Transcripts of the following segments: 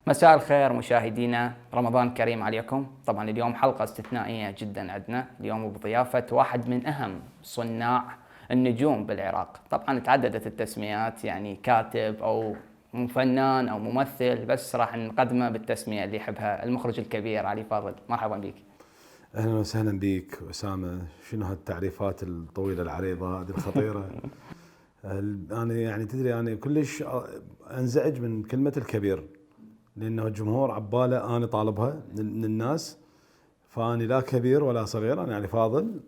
مساء الخير مشاهدينا، رمضان كريم عليكم. طبعا اليوم حلقة استثنائية جدا عندنا اليوم بضيافة واحد من أهم صناع النجوم بالعراق. طبعا تعددت التسميات، يعني كاتب أو فنان أو ممثل، بس راح نقدمه بالتسمية اللي يحبها المخرج الكبير علي فاضل. مرحبا بك. اهلا وسهلا بك اسامه. شنو هالتعريفات الطويله العريضه هذه الخطيره؟ انا يعني تدري انا كلش انزعج من كلمه الكبير، لانه الجمهور عباله انا طالبها من الناس، فاني لا كبير ولا صغير، انا يعني فاضل.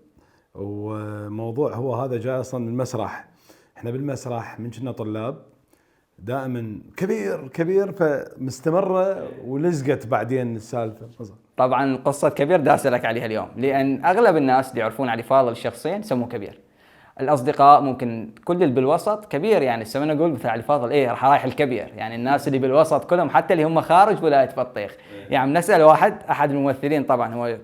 وموضوع هو هذا جاي اصلا من المسرح. احنا بالمسرح من كنا طلاب دائما كبير كبير، فمستمره ولزقت بعدين السالفه. طبعا قصة كبير دا أسألك عليها اليوم، لأن أغلب الناس اللي يعرفون علي فاضل شخصيا سموه كبير. الاصدقاء ممكن كل اللي بالوسط كبير، يعني سوينا نقول مثل علي فاضل ايه رايح الكبير، يعني الناس اللي بالوسط كلهم حتى اللي هم خارج ولايه بطيخ. يعني نسال احد الممثلين، طبعا هو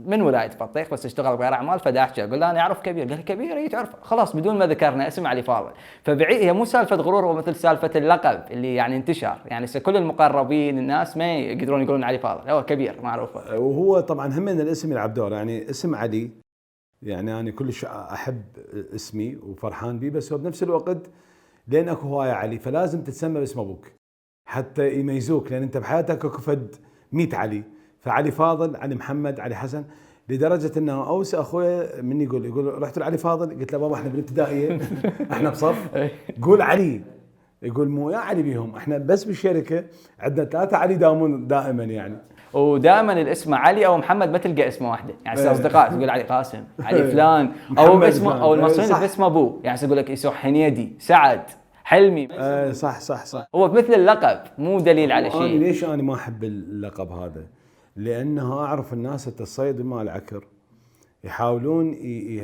من ولايه بطيخ بس اشتغل بغير اعمال، فداحكي اقول له انا اعرف كبير، قال كبير اي تعرف خلاص بدون ما ذكرنا اسم علي فاضل. فبعيد هي مو سالفه غرور ومثل سالفه اللقب اللي يعني انتشر، يعني كل المقربين الناس ما يقدرون يقولون علي فاضل، هو كبير معروف. وهو طبعا هم من الاسم يلعب دور، يعني اسم علي، يعني أنا كلش أحب اسمي وفرحان بيه، بس هو بنفس الوقت لين أكو هواية علي فلازم تتسمى باسم أبوك حتى يميزوك، لأن أنت بحياتك أكو فد 100 علي، فعلي فاضل، علي محمد، علي حسن، لدرجة أنه أوس أخويا من يقول رحت لعلي فاضل، قلت له بابا إحنا بالابتدائية إحنا بصف، قول علي، يقول مو يا علي بيهم، إحنا بس بالشركة عندنا 3 علي دائما دائما يعني. ودائما الاسم علي او محمد ما تلقى اسمه واحده، يعني اصدقاء تقول علي قاسم، علي فلان، او محمد باسمه، فلان. او المصريين باسم ابوه، يعني يقول لك يسوع حنيدي، سعد، حلمي. صح صح صح. هو مثل اللقب مو دليل على وانا شيء. ليش انا ما احب اللقب هذا؟ لانه اعرف الناس الصيد وما العكر يحاولون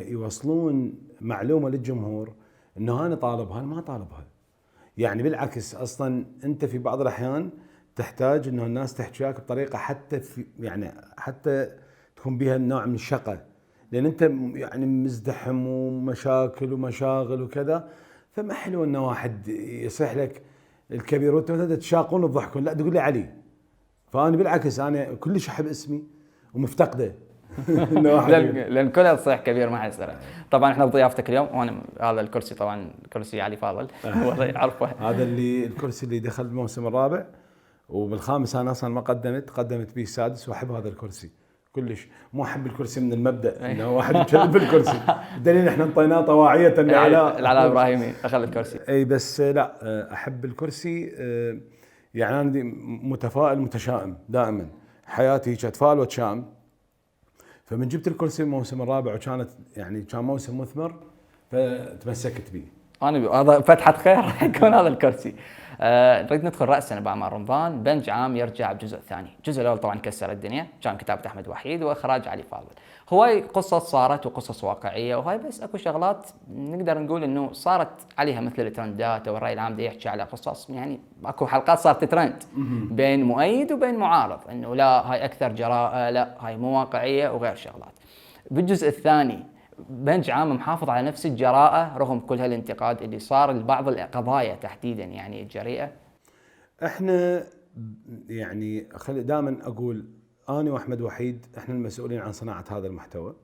يوصلون معلومه للجمهور انه انا طالبها، انا ما طالبها. يعني بالعكس، اصلا انت في بعض الاحيان تحتاج انه الناس تحكيك بطريقه حتى في يعني حتى تكون بها نوع من الشقه، لان انت يعني مزدحم ومشاكل ومشاغل وكذا، فما حلو انه واحد يصيح لك الكبير وانت مثلا تشاقون وتضحكون، لا تقول لي علي. فانا بالعكس انا كلش احب اسمي ومفتقده. لان كلها تصيح كبير ما حد يسأله. طبعا احنا بضيافتك اليوم، وانا هذا الكرسي طبعا كرسي علي فاضل والله يعرفه. هذا اللي الكرسي اللي دخل الموسم الرابع، وبالخامس انا اصلا ما قدمت به السادس، واحب هذا الكرسي كلش. مو احب الكرسي من المبدا انه واحد يكذب بالكرسي، بدليل احنا انطيناه طواعيه لعلاء العلاء ابراهيمي اخذ الكرسي. اي بس لا، احب الكرسي. يعني انا متفائل متشائم دائما، حياتي هيك اتفائل واتشائم. فمن جبت الكرسي الموسم الرابع وكانت يعني كان موسم مثمر، فتمسكت به. انا هذا فتحه خير راح يكون هذا الكرسي. نريد ندخل راسا باعمال رمضان. بنج عام يرجع بجزء ثاني. الجزء الاول طبعا كسر الدنيا، كان كتابه احمد وحيد واخراج علي فاضل. هواي قصص صارت وقصص واقعيه وهاي، بس اكو شغلات نقدر نقول انه صارت عليها مثل الترندات او الراي العام دا يحكي على قصص، يعني اكو حلقات صارت ترند بين مؤيد وبين معارض، انه لا هاي اكثر جراءه، لا هاي مو واقعيه وغير شغلات. بالجزء الثاني بنج عام محافظ على نفس الجراءة رغم كل هالانتقاد اللي صار لبعض القضايا تحديدا، يعني الجريئة. احنا يعني دائما اقول انا واحمد وحيد احنا المسؤولين عن صناعه هذا المحتوى.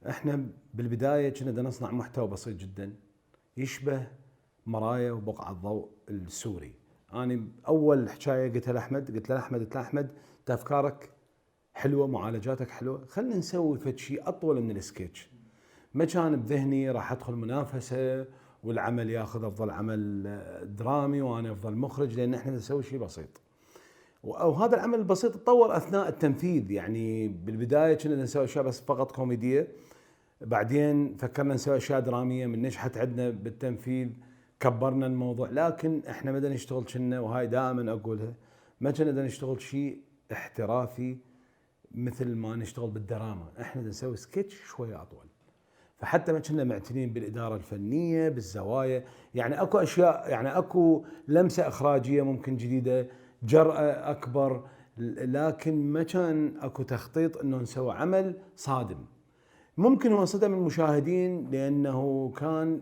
احنا بالبدايه كنا بدنا نصنع محتوى بسيط جدا يشبه مرايا وبقعه ضوء السوري. انا اول حكايه قلتها لاحمد، قلت له احمد انت افكارك حلوه، معالجاتك حلوه، خلينا نسوي فد شيء اطول من السكتش. ما كان بذهني راح ادخل منافسه والعمل ياخذ افضل عمل درامي وانا افضل مخرج، لان احنا نسوي شيء بسيط. وهذا العمل البسيط تطور اثناء التنفيذ. يعني بالبدايه كنا نسوي اشياء بس فقط كوميديه، بعدين فكرنا نسوي اشياء دراميه، من نجحت عندنا بالتنفيذ كبرنا الموضوع. لكن احنا ما نشتغل كنا، وهاي دائما اقولها، ما كنا نشتغل شيء احترافي مثل ما نشتغل بالدراما. احنا نسوي سكتش شويه اطول، فحتى ما كنا معتنين بالإدارة الفنية بالزوايا. يعني أكو أشياء، يعني أكو لمسة إخراجية ممكن جديدة، جرأة أكبر، لكن ما كان أكو تخطيط أنه نسوي عمل صادم. ممكن هو صدم المشاهدين لأنه كان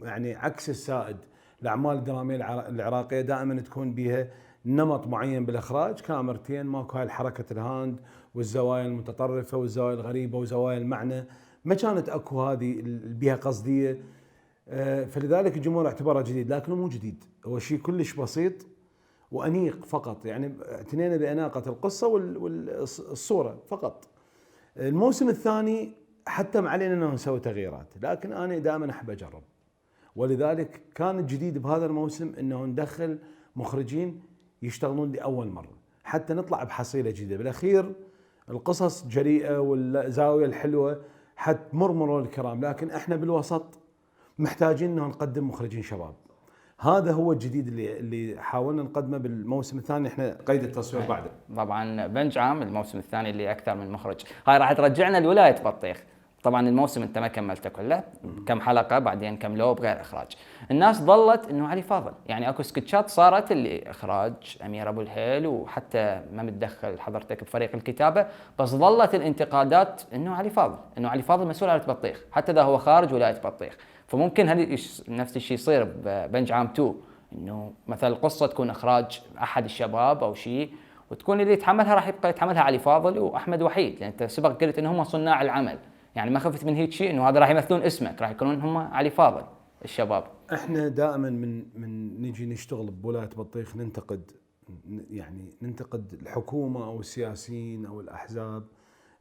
يعني عكس السائد. الأعمال الدرامية العراقية دائما تكون بها نمط معين بالاخراج، كاميرتين، ماكو هاي الحركه الهاند والزوايا المتطرفه والزوايا الغريبه وزوايا المعنى، ما كانت اكو هذه بها قصديه. فلذلك الجمهور اعتبره جديد، لكنه مو جديد، هو شيء كلش بسيط وانيق فقط، يعني اعتنينا باناقه القصه والصوره فقط. الموسم الثاني حتى علينا انه نسوي تغييرات، لكن انا دائما احب اجرب، ولذلك كان الجديد بهذا الموسم انه ندخل مخرجين يشتغلون لاول مره حتى نطلع بحصيله جديده. بالاخير القصص جريئه والزاويه الحلوه حتمر مرور الكرام، لكن احنا بالوسط محتاجين انه نقدم مخرجين شباب. هذا هو الجديد اللي حاولنا نقدمه بالموسم الثاني، احنا قيد التصوير بعده. طبعا بنج عام الموسم الثاني اللي اكثر من مخرج، هاي راح ترجعنا لولايه بطيخ. طبعا الموسم انت ما كملته كله، كم حلقه بعدين كملوه بغير اخراج. الناس ظلت انه علي فاضل، يعني اكو سكتشات صارت اللي اخراج امير ابو الهيل، وحتى ما متدخل حضرتك بفريق الكتابه، بس ظلت الانتقادات انه علي فاضل، انه علي فاضل مسؤول على بطيخ حتى اذا هو خارج ولايه بطيخ. فممكن نفس الشيء يصير ببنج عام 2، انه مثلا القصه تكون اخراج احد الشباب او شيء، وتكون اللي يتحملها راح يبقى يتحملها علي فاضل واحمد وحيد، لان انت سبق قلت انهم صناع العمل، يعني ما خفت من هيك شيء انه هذا راح يمثلون اسمك، راح يكونون هم علي فاضل الشباب. احنا دائما من نجي نشتغل بولايه بطيخ ننتقد، يعني ننتقد الحكومه او السياسيين او الاحزاب،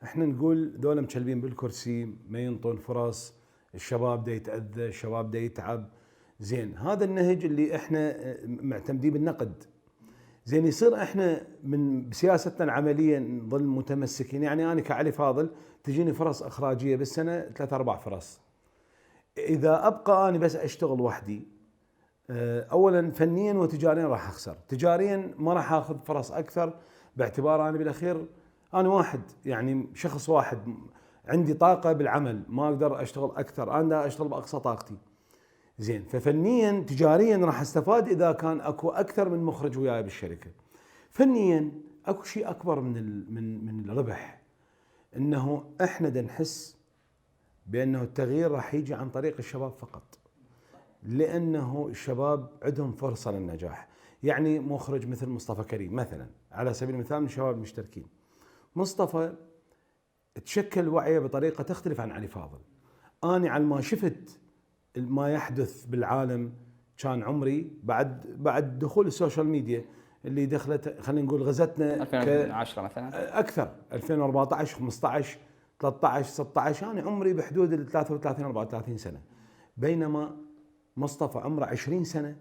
احنا نقول ذولا مشلبين بالكرسي، ما ينطون فرص، الشباب دا يتاذى، الشباب دا يتعب. زين هذا النهج اللي احنا معتمدين بالنقد. زين يصير احنا من بسياستنا العمليه نظل متمسكين، يعني انا كعلي فاضل تجيني فرص اخراجيه بالسنه 3-4 فرص، اذا ابقى انا بس اشتغل وحدي، اولا فنيا وتجاريا راح اخسر، تجاريا ما راح اخذ فرص اكثر، باعتبار انا بالاخير انا واحد، يعني شخص واحد عندي طاقه بالعمل، ما اقدر اشتغل اكثر، انا اشتغل باقصى طاقتي. زين ففنيا تجاريا راح استفاد اذا كان اكو اكثر من مخرج وياي بالشركه. فنيا اكو شيء اكبر من الربح، انه احنا دا نحس بانه التغيير راح يجي عن طريق الشباب فقط، لانه الشباب عندهم فرصه للنجاح. يعني مخرج مثل مصطفى كريم مثلا على سبيل المثال من الشباب المشتركين، مصطفى تشكل وعيه بطريقه تختلف عن علي فاضل. انا على ما شفت ما يحدث بالعالم كان عمري بعد دخول السوشيال ميديا اللي دخلت، خلينا نقول غزتنا 2010 مثلا اكثر، 2014 15 13 16، انا عمري بحدود ال 33 34 سنه، بينما مصطفى عمره 20 سنه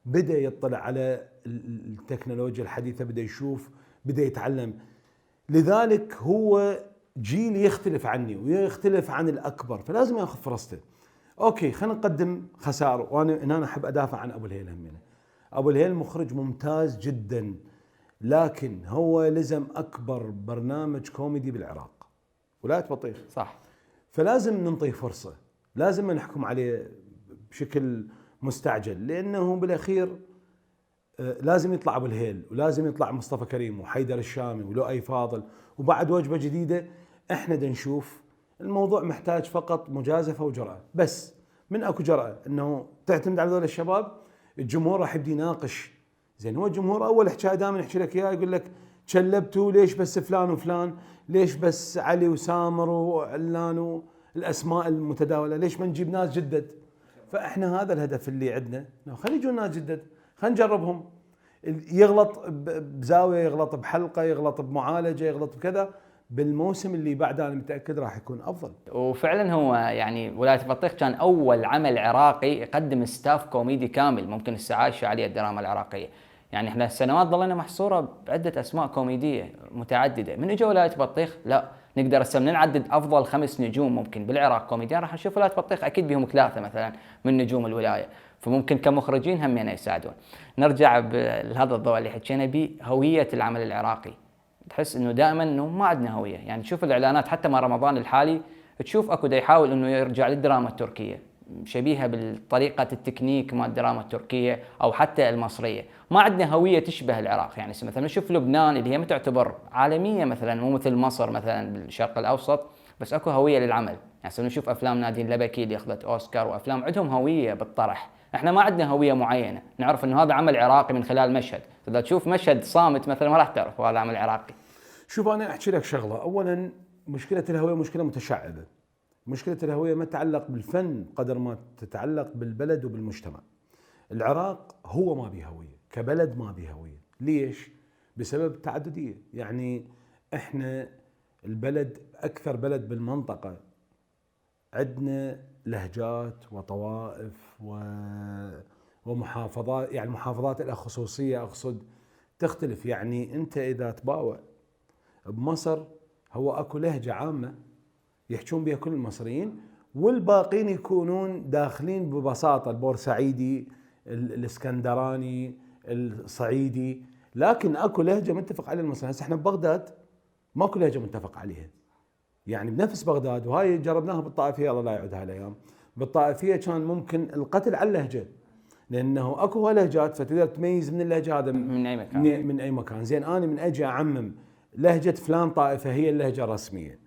بدا يطلع على التكنولوجيا الحديثه، بدا يشوف، بدا يتعلم. لذلك هو جيل يختلف عني ويختلف عن الاكبر، فلازم ياخذ فرصته. اوكي خلينا نقدم خساره، وانا هنا احب ادافع عن ابو الهيل همينه. ابو الهيل مخرج ممتاز جدا، لكن هو لزم اكبر برنامج كوميدي بالعراق، ولايه بطيخ، صح. فلازم ننطيه فرصه، لازم ما نحكم عليه بشكل مستعجل، لانه بالاخير لازم يطلع ابو الهيل، ولازم يطلع مصطفى كريم وحيدر الشامي ولؤي فاضل، وبعد وجبه جديده. احنا دا نشوف الموضوع محتاج فقط مجازفه وجرأه، بس من اكو جرأه انه تعتمد على هذول الشباب، الجمهور راح يبدي يناقش. زين هو الجمهور اول حكايه دائما يحكي لك اياه، يقول لك تشلبتوا ليش بس فلان وفلان، ليش بس علي وسامر وعلان والاسماء المتداوله، ليش ما نجيب ناس جدد؟ فاحنا هذا الهدف اللي عندنا، خلي يجون ناس جدد، خلينا نجربهم. يغلط بزاويه، يغلط بحلقه، يغلط بمعالجه، يغلط بكذا، بالموسم اللي بعده انا متاكد راح يكون افضل. وفعلا هو يعني ولايه بطيخ كان اول عمل عراقي يقدم ستاف كوميدي كامل، ممكن السعايشه عليه الدراما العراقيه. يعني احنا السنوات ظلنا محصوره بعده اسماء كوميديه متعدده، من اجى ولايه بطيخ لا نقدر هسه نعدد افضل 5 نجوم ممكن بالعراق كوميديان، راح نشوف ولايه بطيخ اكيد بهم 3 مثلا من نجوم الولايه، فممكن كمخرجين همين يساعدون. نرجع لهذا الضوء اللي حكينا به، هويه العمل العراقي. تحس انه دائما انه ما عندنا هويه، يعني تشوف الاعلانات حتى مع رمضان الحالي تشوف اكو دا يحاول انه يرجع للدراما التركيه، شبيهه بالطريقه التكنيك مال الدراما التركيه او حتى المصريه، ما عندنا هويه تشبه العراق. يعني مثلا نشوف لبنان اللي هي ما تعتبر عالميه مثلا، مو مثل مصر مثلا بالشرق الاوسط، بس اكو هويه للعمل. يعني نشوف افلام نادين لبكي اللي اخذت اوسكار، وافلام عندهم هويه بالطرح. احنا ما عندنا هويه معينه، نعرف انه هذا عمل عراقي من خلال مشهد، اذا تشوف مشهد صامت مثلا ما راح تعرف هذا عمل عراقي. شوف انا احكي لك شغله، اولا مشكله الهويه مشكله متشعبه. مشكله الهويه ما تتعلق بالفن قدر ما تتعلق بالبلد وبالمجتمع. العراق هو ما بيه هويه، كبلد ما بيه هويه. ليش؟ بسبب التعدديه. يعني احنا البلد اكثر بلد بالمنطقه، عندنا لهجات وطوائف ومحافظات. يعني المحافظات لها خصوصيه، اقصد تختلف. يعني انت اذا تباوع بمصر هو اكو لهجه عامه يحجون بها كل المصريين، والباقين يكونون داخلين ببساطه، البورسعيدي، الاسكندراني، الصعيدي، لكن اكو لهجه متفق عليها المصريين. هسه احنا ببغداد ماكو لهجه متفق عليها، يعني بنفس بغداد، وهاي جربناها بالطائفيه الله لا يعودها الايام. بالطائفيه كان ممكن القتل على اللهجه، لانه اكو لهجات فتقدر تميز من اللهجه هذا من اي مكان. من اي مكان. زين انا من اجي اعمم لهجه فلان طائفه هي اللهجه الرسميه،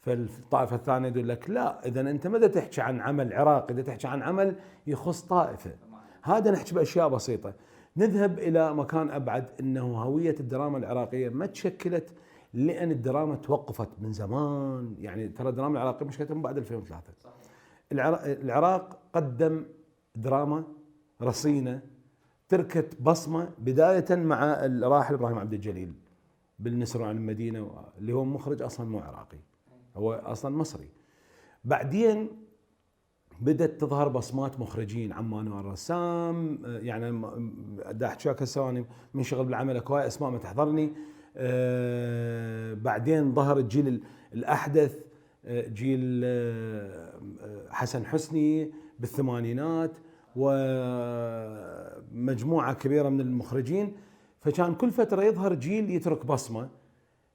فالطائفه الثانيه يقول لك لا، اذا انت ما تحكي عن عمل عراقي، اذا تحكي عن عمل يخص طائفه. هذا نحكي باشياء بسيطه. نذهب الى مكان ابعد، انه هويه الدراما العراقيه ما تشكلت لان الدراما توقفت من زمان. يعني ترى الدراما العراقيه مشكلتها من بعد 2003. العراق قدم دراما رصينه تركت بصمه، بدايه مع الراحل ابراهيم عبد الجليل بالنسر عن المدينه، اللي هو مخرج اصلا مو عراقي، هو اصلا مصري. بعدين بدت تظهر بصمات مخرجين، عمان الرسام. يعني دا احكي لك هسه انا منشغل بالعمل، اكو هاي اسماء ما تحضرني. بعدين ظهر الجيل الاحدث، جيل حسن حسني بالثمانينات، ومجموعه كبيره من المخرجين. فكان كل فتره يظهر جيل يترك بصمه.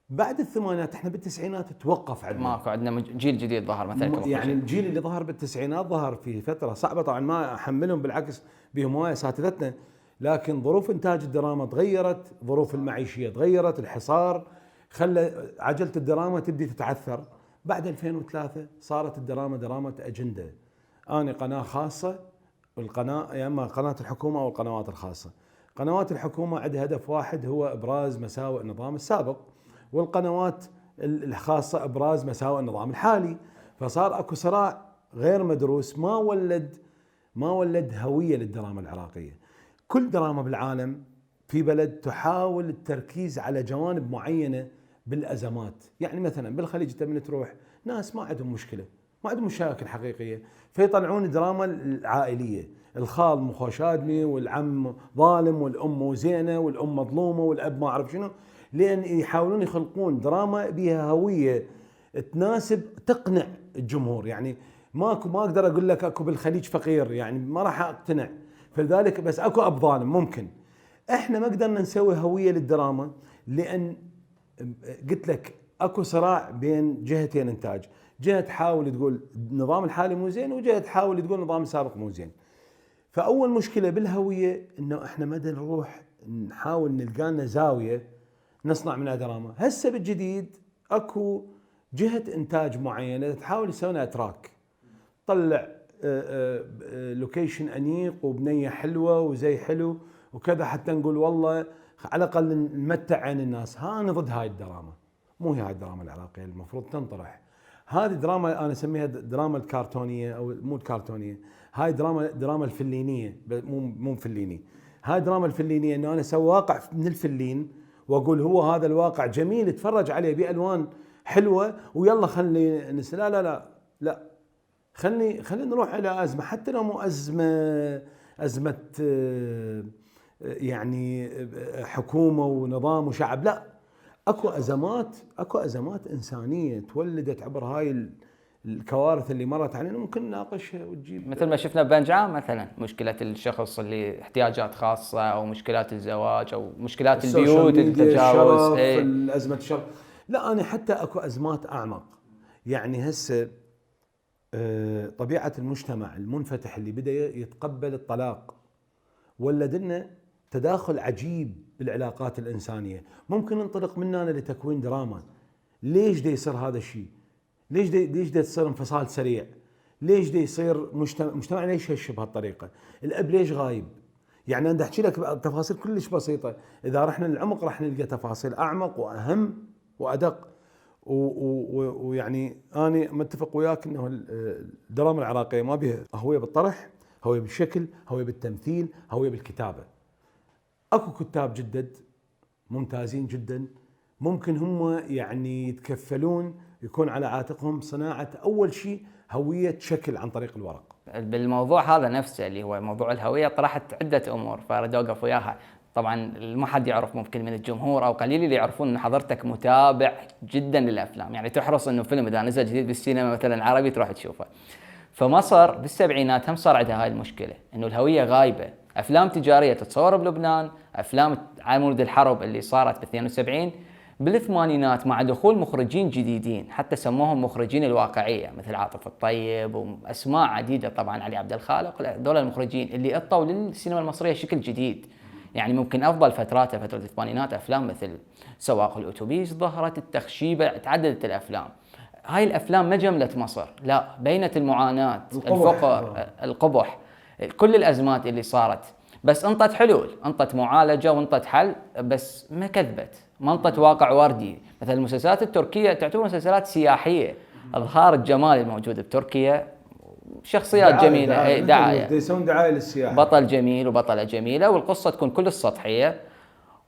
بعد الثمانينات احنا بالتسعينات توقف عندنا، ماكو عندنا جيل جديد ظهر مثلا كمخرجين. يعني الجيل اللي ظهر بالتسعينات ظهر في فتره صعبه، طبعا ما احملهم، بالعكس بهم هوايه اساتذتنا، لكن ظروف انتاج الدراما تغيرت، ظروف المعيشيه تغيرت، الحصار خلى عجله الدراما تبدي تتعثر. بعد 2003 صارت الدراما دراما اجنده. انا قناه خاصه، والقناه يا اما قناه الحكومه او القنوات الخاصه. قنوات الحكومه عندها هدف واحد، هو ابراز مساوئ النظام السابق، والقنوات الخاصه ابراز مساوئ النظام الحالي. فصار اكو صراع غير مدروس ما ولد هويه للدراما العراقيه. كل دراما بالعالم في بلد تحاول التركيز على جوانب معينه بالازمات. يعني مثلا بالخليج انت من تروح ناس ما عندهم مشكله، ما عندهم مشاكل حقيقيه، فيطلعون الدراما العائليه، الخال مو خوش ادمي، والعم ظالم، والام مو زينه، والام مظلومه، والاب ما اعرف شنو، لان يحاولون يخلقون دراما بها هويه تناسب، تقنع الجمهور. يعني ما اقدر اقول لك اكو بالخليج فقير، يعني ما راح اقتنع، فلذلك بس اكو اب ظالم ممكن. احنا ما قدرنا نسوي هويه للدراما لان قلت لك اكو صراع بين جهتين انتاج، جهه تحاول تقول النظام الحالي مو زين، وجهه تحاول تقول النظام السابق مو زين. فاول مشكله بالهويه انه احنا ما نروح نحاول نلقى لنا زاويه نصنع منها دراما. هسه بالجديد اكو جهه انتاج معينه تحاول تسوي اتراك، طلع لوكيشن انيق وبنيه حلوه وزي حلو وكذا، حتى نقول والله على الاقل نمتع عين الناس. انا ضد هاي الدراما، مو هي هاي الدراما العراقيه المفروض تنطرح. هذه دراما انا اسميها دراما الكرتونيه، او مو الكرتونيه، هاي دراما الفلينيه، مو فليني. هاي دراما الفلينيه انه انا اسوي واقع من الفلين واقول هو هذا الواقع جميل اتفرج عليه بالوان حلوه، ويلا خلي لا لا لا لا، خلي نروح الى ازمه، حتى لو مو ازمه يعني حكومه ونظام وشعب، لا، اكو ازمات انسانيه تولدت عبر هاي الكوارث اللي مرت علينا، ممكن نناقشها وتجيب مثل ما شفنا ببنجعام مثلا، مشكله الشخص اللي احتياجات خاصه، او مشكلات الزواج، او مشكلات البيوت، التجاوز، ازمه الشرف. لا انا حتى اكو ازمات اعمق. يعني هسه طبيعه المجتمع المنفتح اللي بدا يتقبل الطلاق ولد لنا تداخل عجيب بالعلاقات الانسانيه. ممكن ننطلق مننا لتكوين دراما. ليش دا يصير هذا الشيء؟ ليش دا تصير انفصال سريع؟ ليش دي يصير مجتمع ليش هش بهالطريقه؟ الاب ليش غايب؟ يعني انا احكي لك تفاصيل كلش بسيطه، اذا رحنا للعمق راح نلقى تفاصيل اعمق واهم وادق. ويعني انا متفق وياك انه الدراما العراقيه ما بها هويه بالطرح، هويه بالشكل، هويه بالتمثيل، هويه بالكتابه. اكو كتاب جدد ممتازين جدا، ممكن هم يعني يتكفلون يكون على عاتقهم صناعه اول شيء هويه شكل عن طريق الورق. بالموضوع هذا نفسه اللي هو موضوع الهويه طرحت عده امور فارد اوقف وياها. طبعا ما حد يعرف ممكن من الجمهور او قليل اللي يعرفون ان حضرتك متابع جدا للافلام، يعني تحرص انه فيلم اذا نزل جديد بالسينما مثلا عربي تروح تشوفه. فمصر بالسبعينات هم صار عندها هاي المشكله انه الهويه غايبه، افلام تجاريه تتصور بلبنان، افلام على مود الحرب اللي صارت ب 72 بالثمانينات مع دخول مخرجين جديدين حتى سموهم مخرجين الواقعيه مثل عاطف الطيب واسماء عديده، طبعا علي عبد الخالق، هذول المخرجين اللي اطوا للسينما المصريه شكل جديد. يعني ممكن افضل فتراته فتره الثمانينات افلام مثل سواق الاتوبيس، ظهرت التخشيبه، تعددت الافلام. هاي الافلام ما جملت مصر، لا بينت المعاناه، الفقر، القبح، كل الازمات اللي صارت، بس انطت حلول، انطت معالجه وانطت حل، بس ما كذبت، ما انطت واقع وردي. مثل المسلسلات التركيه تعتبر مسلسلات سياحيه، اظهار الجمال الموجود بتركيا، شخصيات جميله، دعايه يسوون دعايه للسياحه، بطل جميل وبطله جميله، والقصه تكون كل السطحيه،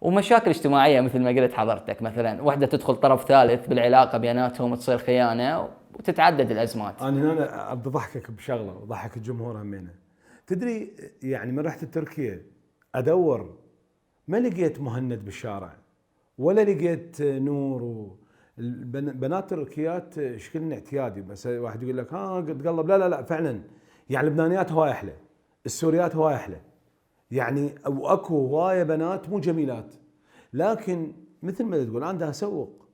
ومشاكل اجتماعيه مثل ما قلت حضرتك، مثلا وحده تدخل طرف ثالث بالعلاقه بيناتهم تصير خيانه وتتعدد الازمات. انا هنا ابي اضحكك بشغله وضحك الجمهور همينه. تدري يعني من رحت تركيا ادور ما لقيت مهند بالشارع ولا لقيت نور بنات تركيات شكلن اعتيادي، بس واحد يقول لك ها تقلب، لا فعلا يعني اللبنانيات هواي احلى، السوريات هواي احلى، يعني واكو هوايه بنات مو جميلات، لكن مثل ما تقول انا دا اسوق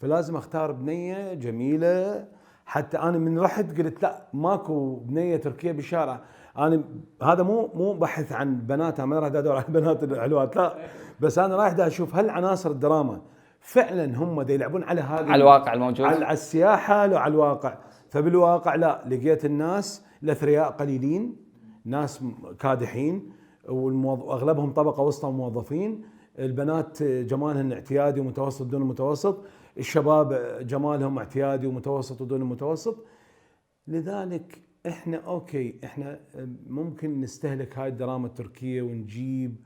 فلازم اختار بنيه جميله. حتى انا من رحت قلت لا ماكو بنيه تركيه بالشارع، انا هذا مو بحث عن بناتها، ما راح ادور على البنات الحلوات لا، بس انا رايح دا اشوف هل عناصر الدراما فعلا هم دا يلعبون على هذا، على الواقع الموجود، على السياحه لو على الواقع. فبالواقع لا، لقيت الناس الاثرياء قليلين، ناس كادحين، واغلبهم طبقه وسطى موظفين، البنات جمالهن اعتيادي ومتوسط دون المتوسط، الشباب جمالهم اعتيادي ومتوسط ودون المتوسط. لذلك احنا اوكي، احنا ممكن نستهلك هاي الدراما التركيه ونجيب،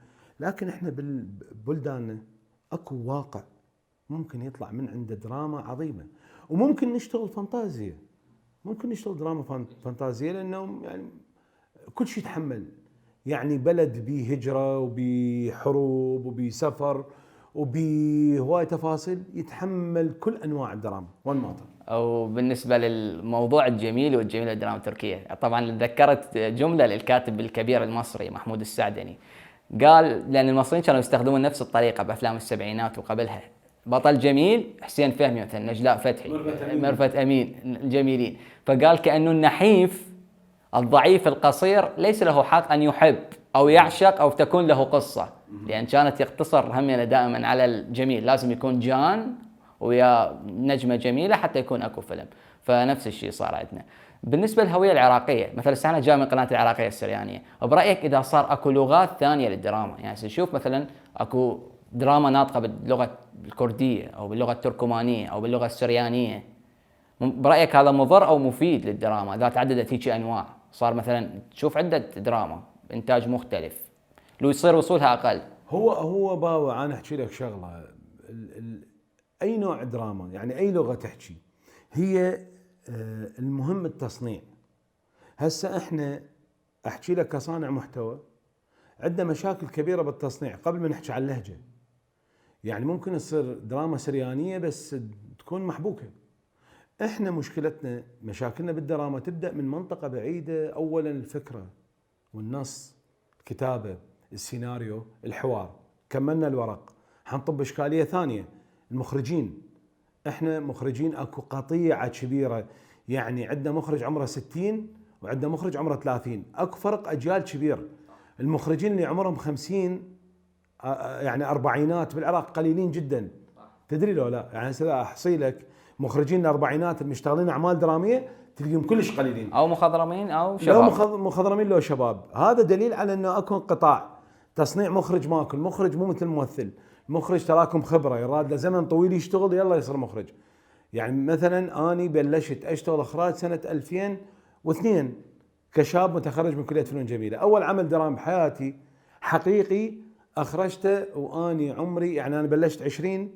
لكن احنا ببلداننا اكو واقع ممكن يطلع من عنده دراما عظيمه، وممكن نشتغل فانتازيا، ممكن نشتغل دراما فانتازيا، لانه يعني كل شيء يتحمل، يعني بلد بيه هجره وبحروب وبسفر وبهواي تفاصيل، يتحمل كل انواع الدراما والماطر. او بالنسبه للموضوع الجميل والجميل للدراما التركيه، طبعا ذكرت جمله للكاتب الكبير المصري محمود السعدني، قال لان المصريين كانوا يستخدمون نفس الطريقه بافلام السبعينات وقبلها، بطل جميل حسين فهمي مثلا، نجلاء فتحي، مرفت امين، الجميلين، فقال كانه النحيف الضعيف القصير ليس له حق ان يحب او يعشق او تكون له قصه، لان كانت يقتصر همنا دائما على الجميل، لازم يكون جان ويا نجمه جميله حتى يكون اكو فيلم. فنفس الشيء صار عندنا. بالنسبه للهويه العراقيه، مثلا السنه جاء من قناه العراقيه السريانيه، برايك اذا صار اكو لغات ثانيه للدراما، يعني نشوف مثلا اكو دراما ناطقه باللغه الكرديه او باللغه التركمانيه او باللغه السريانيه، برايك هذا مضر او مفيد للدراما اذا تعددت هيك انواع؟ صار مثلا تشوف عده دراما انتاج مختلف لو يصير وصولها اقل. هو باوع، انا احكي لك شغله، اي نوع دراما يعني اي لغه تحكي، هي المهم التصنيع. هسه احنا احكي لك كصانع محتوى عندنا مشاكل كبيره بالتصنيع قبل ما نحكي عن اللهجه. يعني ممكن تصير دراما سريانيه بس تكون محبوكه. احنا مشكلتنا مشاكلنا بالدراما تبدا من منطقه بعيده، اولا الفكره والنص، الكتابه، السيناريو، الحوار، كملنا الورق، حنطب اشكاليه ثانيه المخرجين. احنا مخرجين اكو قطيعه كبيره، يعني عندنا مخرج عمره 60 وعندنا مخرج عمره 30، اكو فرق اجيال كبير. المخرجين اللي عمرهم 50 يعني اربعينات بالعراق قليلين جدا، تدري لو لا؟ يعني احصي لك مخرجين الاربعينات المشتغلين اعمال دراميه تلقيهم كلش قليلين، او مخضرمين او لو شباب. مخضرمين لو شباب. هذا دليل على انه اكو انقطاع. تصنيع مخرج ماكو، المخرج مو مثل الممثل، المخرج تراكم خبره، يراد له زمن طويل يشتغل يلا يصير مخرج. يعني مثلا اني بلشت اشتغل اخراج سنه 2002 كشاب متخرج من كليه فنون جميله. اول عمل درامي بحياتي حقيقي اخرجته واني عمري، يعني انا بلشت 20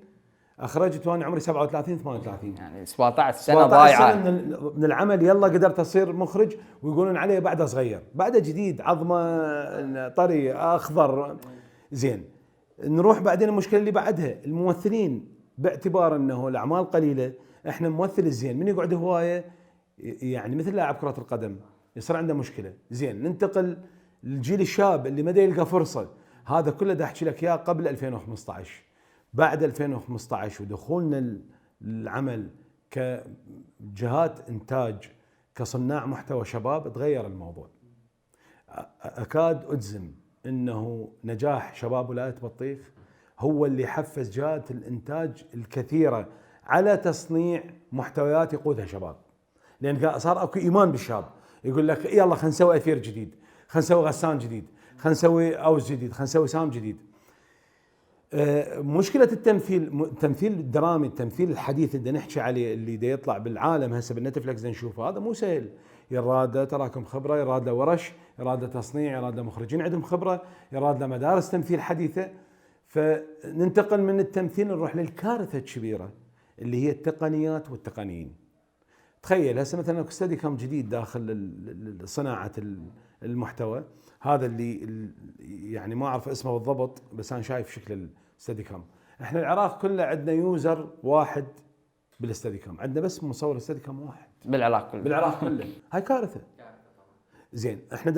اخرجت وانا عمري 37 38. يعني 17 سنه 17 ضايعه. سنه من العمل، يلا قدرت اصير مخرج ويقولون عليه بعده صغير، بعده جديد، عظمه طري اخضر زين. نروح بعدين المشكله اللي بعدها الممثلين، باعتبار انه الاعمال قليله، احنا ممثل الزين من يقعد هوايه يعني مثل لاعب كره القدم يصير عنده مشكله. زين ننتقل للجيل الشاب اللي ما يلقى فرصه. هذا كله دا احكي لك اياه قبل 2015. بعد 2015 ودخولنا العمل كجهات انتاج كصناع محتوى شباب تغير الموضوع. اكاد اجزم انه نجاح شباب ولايه بطيخ هو اللي حفز جهات الانتاج الكثيره على تصنيع محتويات يقودها شباب، لان صار اكو ايمان بالشاب. يقول لك يلا خلينا نسوي اثير جديد، خلينا نسوي غسان جديد، خلينا نسوي اوز جديد، خلينا نسوي سام جديد. مشكله التمثيل الدرامي، التمثيل الحديث اللي نحكي عليه اللي دا يطلع بالعالم هسه بالنتفلكس نشوفه، هذا مو سهل. يراد تراكم خبره، يراد له ورش، يراد له تصنيع، يراد له مخرجين عندهم خبره، يراد له مدارس تمثيل حديثه. فننتقل من التمثيل نروح للكارثه الكبيره اللي هي التقنيات والتقنيين. تخيل هسه مثلا ستدي كم جديد داخل صناعه المحتوى، هذا اللي يعني ما اعرف اسمه بالضبط بس انا شايف شكل الستدي كام. احنا العراق كله عندنا يوزر واحد بالستدي كام، عندنا بس مصور ستدي كام واحد بالعراق كله. بالعراق كله. هاي كارثه. زين احنا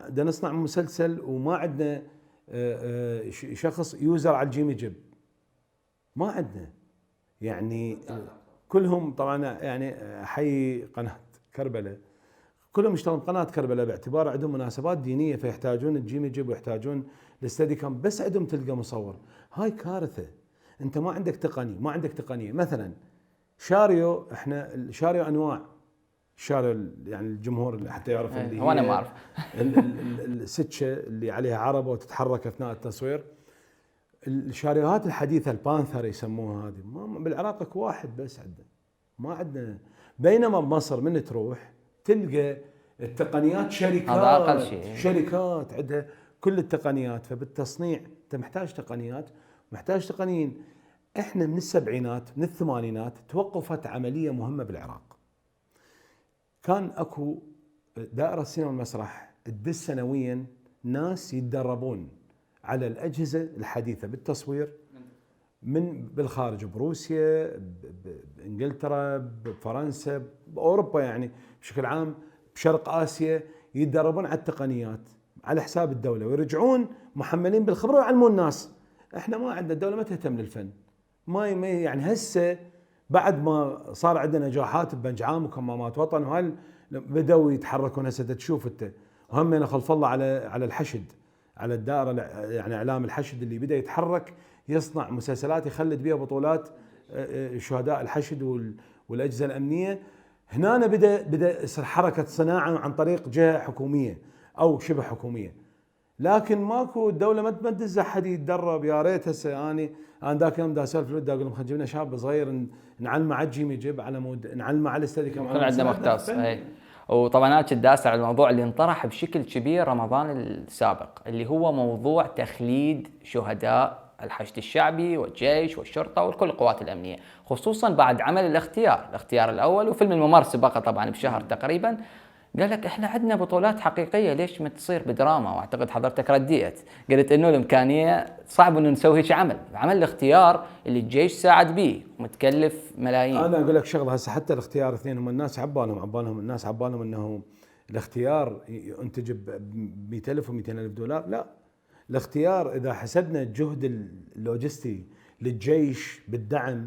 بدنا نصنع مسلسل وما عندنا شخص يوزر على الجيمي جيب، ما عندنا. يعني كلهم طبعا يعني حي قناه كربلاء، كلهم يشتغلون قناه كربلاء باعتبار عندهم مناسبات دينيه فيحتاجون الجيمي جيب ويحتاجون الستدي كام، بس عندهم تلقى مصور. هاي كارثه. انت ما عندك تقني، ما عندك تقنيه. مثلا شاريو، احنا الشاريو انواع، الشاريو يعني الجمهور اللي حتى يعرف اللي هي وانا ما اعرف السكه اللي عليها عربه وتتحرك اثناء التصوير. الشاريوهات الحديثه البانثر يسموها هذه، بالعراق اكو واحد بس عندنا، ما عندنا. بينما بمصر من تروح تلقى التقنيات شركات، هذا اقل شيء، شركات عندها كل التقنيات. فبالتصنيع انت محتاج تقنيات، محتاج تقنيين. احنا من السبعينات من الثمانينات توقفت عمليه مهمه بالعراق. كان اكو دائره السينما والمسرح تدس سنويا ناس يتدربون على الاجهزه الحديثه بالتصوير من بالخارج، بروسيا، بانجلترا، بفرنسا، باوروبا، يعني بشكل عام بشرق اسيا، يتدربون على التقنيات على حساب الدوله ويرجعون محملين بالخبره ويعلمون الناس. احنا ما عندنا، الدوله ما تهتم للفن. ما يعني هسه بعد ما صار عندنا نجاحات ببنجعام وكمامات وطن وهل بدأوا يتحركون. هسه تشوف انت وهم خلف الله على الحشد، على الدائره يعني اعلام الحشد اللي بدا يتحرك يصنع مسلسلات يخلد بها بطولات شهداء الحشد والاجهزه الامنيه. هنا بدا يصير حركه صناعه عن طريق جهه حكوميه او شبه حكوميه، لكن ماكو الدوله ما تدز احد يتدرب. يا ريت هسه انا ذاك اليوم دا اسولف الولد اقول لهم خلينا نجيب لنا شاب صغير نعلمه على الجيم يجيب على مود نعلمه على الاستدي كم يكون عندنا مختص. اي وطبعا انا كنت داس على الموضوع اللي انطرح بشكل كبير رمضان السابق، اللي هو موضوع تخليد شهداء الحشد الشعبي والجيش والشرطه وكل القوات الامنيه، خصوصا بعد عمل الاختيار الاول وفيلم الممر سبقه طبعا بشهر تقريبا. قال لك احنا عندنا بطولات حقيقيه، ليش ما تصير بدراما؟ واعتقد حضرتك رديت قلت انه الامكانيه صعب انه نسوي هيك عمل الاختيار اللي الجيش ساعد به متكلف ملايين. انا اقول لك شغله، هسه حتى الاختيار اثنين هم الناس عبالهم الناس عبالهم انه الاختيار ينتج ب 100,000 و 200,000 دولار. لا، الاختيار اذا حسبنا الجهد اللوجستي للجيش بالدعم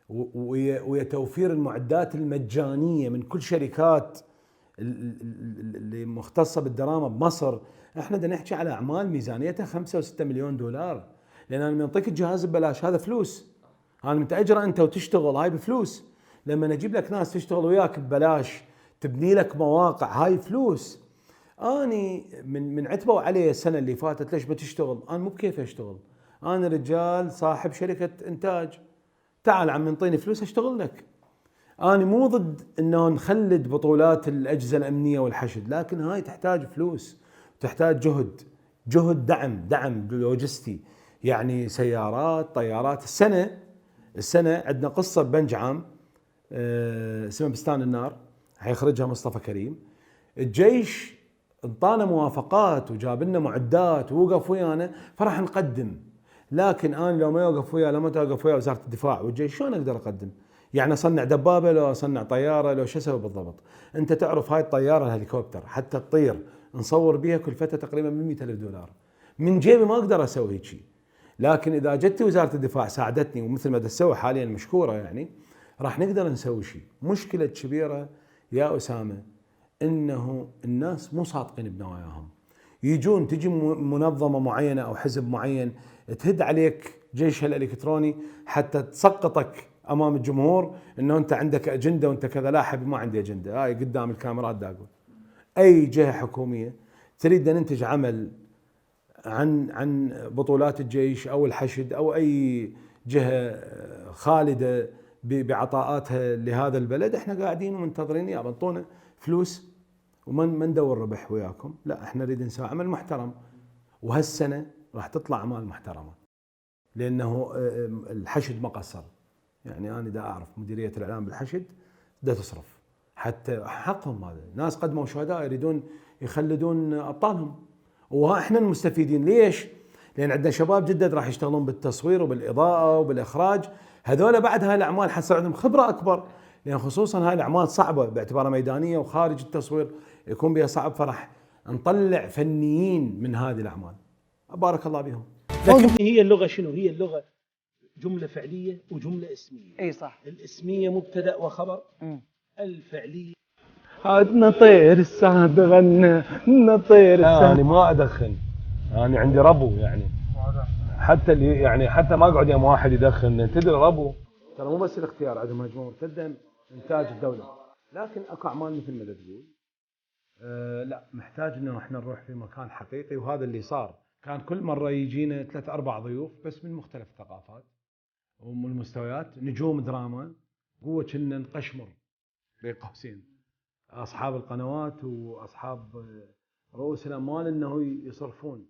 ويا توفير المعدات المجانيه من كل شركات اللي مختصه بالدراما بمصر، احنا بدنا نحكي على اعمال ميزانيتها 5 و6 مليون دولار. لان انا منطيك الجهاز ببلاش، هذا فلوس، انا متاجره انت وتشتغل، هاي بفلوس. لما نجيب لك ناس تشتغل وياك ببلاش تبني لك مواقع، هاي فلوس. اني من عتبوا علي السنه اللي فاتت ليش بتشتغل؟ انا مو بكيف اشتغل، انا رجال صاحب شركه انتاج، تعال عم انطيني فلوس اشتغل لك. انا مو ضد انه نخلد بطولات الاجهزه الامنيه والحشد، لكن هاي تحتاج فلوس، تحتاج جهد دعم لوجستي، يعني سيارات، طيارات. السنه عندنا قصه ببنج عام اسمها بستان النار، حيخرجها مصطفى كريم. الجيش انطانا موافقات وجاب لنا معدات ووقف ويانا، فراح نقدم. لكن انا لو ما يوقف ويا، لو ما توقف ويا وزاره الدفاع والجيش، شلون اقدر اقدم؟ يعني اصنع دبابه، لو اصنع طياره، لو شو اسوي بالضبط؟ انت تعرف هاي الطياره الهليكوبتر حتى تطير نصور بها كلفتها تقريبا من 100,000 دولار، من جيبي ما اقدر اسوي هيك شيء. لكن اذا جت وزاره الدفاع ساعدتني، ومثل ما تسوي حاليا مشكوره، يعني راح نقدر نسوي شيء. مشكله كبيره يا اسامه انه الناس مو صادقين بنواياهم، يجون تجي منظمه معينه او حزب معين تهد عليك جيشها الالكتروني حتى تسقطك امام الجمهور انه انت عندك اجنده وانت كذا. لا حبيبي، ما عندي اجنده، هاي قدام الكاميرات دا اقول. اي جهه حكوميه تريد ان ننتج عمل عن بطولات الجيش او الحشد او اي جهه خالده بعطاءاتها لهذا البلد، احنا قاعدين ومنتظرين يا انطونا فلوس وما ندور ربح وياكم، لا احنا نريد نسوي عمل محترم. وهالسنه راح تطلع اعمال محترمه، لانه الحشد ما قصر. يعني انا دا اعرف مديريه الاعلام بالحشد دا تصرف، حتى حقهم هذا، ناس قدموا شهداء يريدون يخلدون ابطالهم، واحنا المستفيدين. ليش؟ لان عندنا شباب جدد راح يشتغلون بالتصوير وبالاضاءه وبالاخراج، هذول بعد هاي الاعمال حتصير عندهم خبره اكبر، لان خصوصا هاي الاعمال صعبه باعتبارها ميدانيه وخارج التصوير يكون بها صعب، فرح نطلع فنيين من هذه الاعمال. بارك الله بهم. لكن هي اللغه شنو؟ هي اللغه جمله فعليه وجمله اسميه. اي صح. الاسميه مبتدا وخبر، الفعليه عاد نطير السعد غنى نطير السعد. يعني ما ادخن، يعني عندي ربو، يعني حتى اللي يعني حتى ما اقعد يوم واحد يدخن، تدري ربو ترى مو بس الاختيار، عندهم مجموعه مرتده انتاج الدوله. لكن اكو اعمال مثل ما تقول لا محتاج انه احنا نروح في مكان حقيقي، وهذا اللي صار. كان كل مره يجينا 3-4 ضيوف بس من مختلف الثقافات ومن المستويات، نجوم دراما قوه، كنا نقشمر بين قوسين اصحاب القنوات واصحاب رؤوس الاموال انه يصرفون.